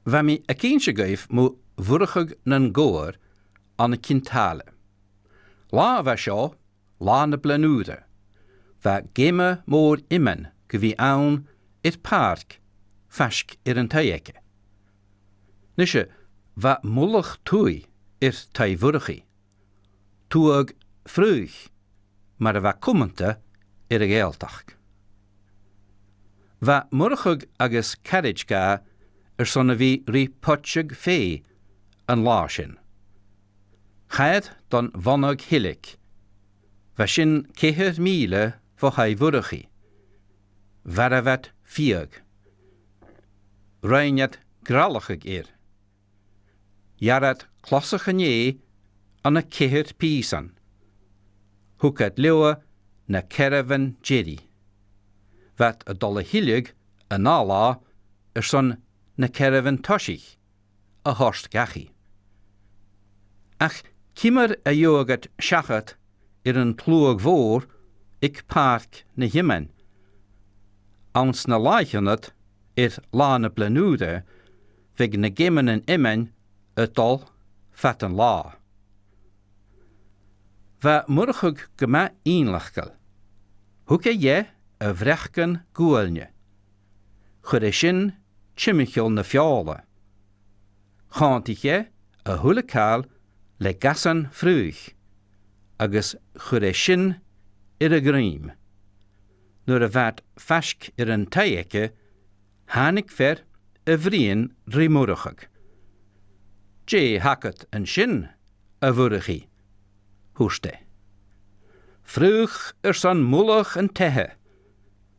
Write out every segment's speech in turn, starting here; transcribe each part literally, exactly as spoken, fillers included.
Bha mi ag innse dhuibh mu Mhurchadh nan Gobhar ann an Cinn Tàile. Latha a bha seo, Latha na Bliadhn' Ùire, bha geama mòr iomain gu bhith ann air pàirc faisg air an taigh aige. Nise, bha mullach tuath air taigh Mhurchaidh, Tuagh Fraoich, mar a bha cumanta air a' Ghàidhealtachd. Bha Murchadh agus caraid dha airson a bhith ri poidseadh fèidh an latha sin. Chaidh iad don Bhonnadh Shillig. Bha sin ceithir mìle bho thaigh Mhurchaidh. Mharbh iad fiadh. Rinn iad greallachadh air. Gheàrr iad closach an fhèidh ann an ceithir pìosan. Thug iad leotha na ceathramhan deiridh. Bha iad a' dol a thilleadh an ath latha airson na ceathramhan toisich a thoirt dhachaigh. Ach ciamar a gheibheadh iad seachad air an t-sluagh mhòr aig Pàirc na h-Iomain? Anns na làithean ud air Latha na Bliadhn' Ùire, bhiodh na geamannan iomain a' dol fad an latha. Bha Murchadh gu math innleachdail. Thug e dheth a bhreacan guailne. Chuir e sin timcheall na feòla. Chòmhdaich e a h-uile càil le gasan fraoich, agus chuir e sin air a dhruim. Nuair a bha iad faisg air an taigh aige, thàinig fear a bhruidhinn ri Murchadh. "Dè th' agad an sin, a Mhurchaidh?" thuirt e. "Fraoch airson mullach an taighe,"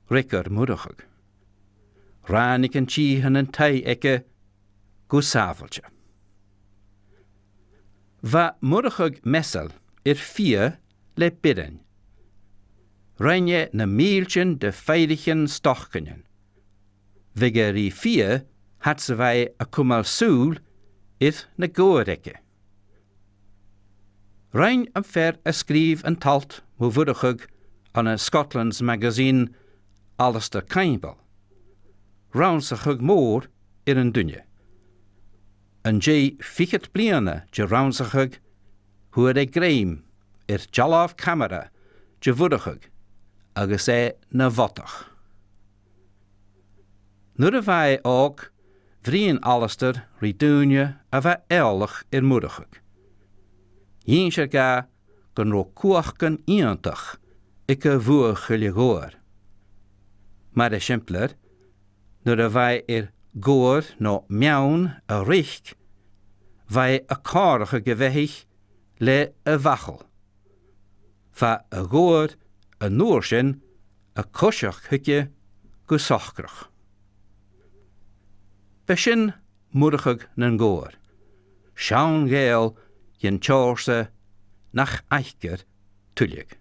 fhreagair Murchadh. Ràinig an tì an taigh aige gu sàbhailte. Bha Murchadh measail air fighe le biorain. Rinn e na mìltean de phoidhlichean stocainnean. Bhiodh e ri fighe fhad 's a bha e a' cumail sùil air na gobhair aige. Rinn am fear a sgrìobh an t-alt mu Mhurchadh ann an Scotland's Magazine, Alasdair Caimbeul, rannsachadh mòr air an duine. An dèidh fichead bliadhna de rannsachadh, fhuair e grèim air dealbh camara de Mhurchadh agus e na bhodach. Nuair a bha e òg, bhruidhinn Alasdair ri daoine a bha eòlach air Murchadh. Dh'innseadh e gun robh cumhachdan iongantach aig a' bhuachaille ghobhair. Mar eisimpleir, nuair a bha e air gobhar no meann a reic, bha e a' comharrachadh a bheathaich le a mhachail. Bha a' ghobhar an uair sin a' coiseachd thuige gu socrach. B' e sin Murchadh nan Gobhar, seann Ghàidheal dhen t-seòrsa nach fhaicir tuilleadh.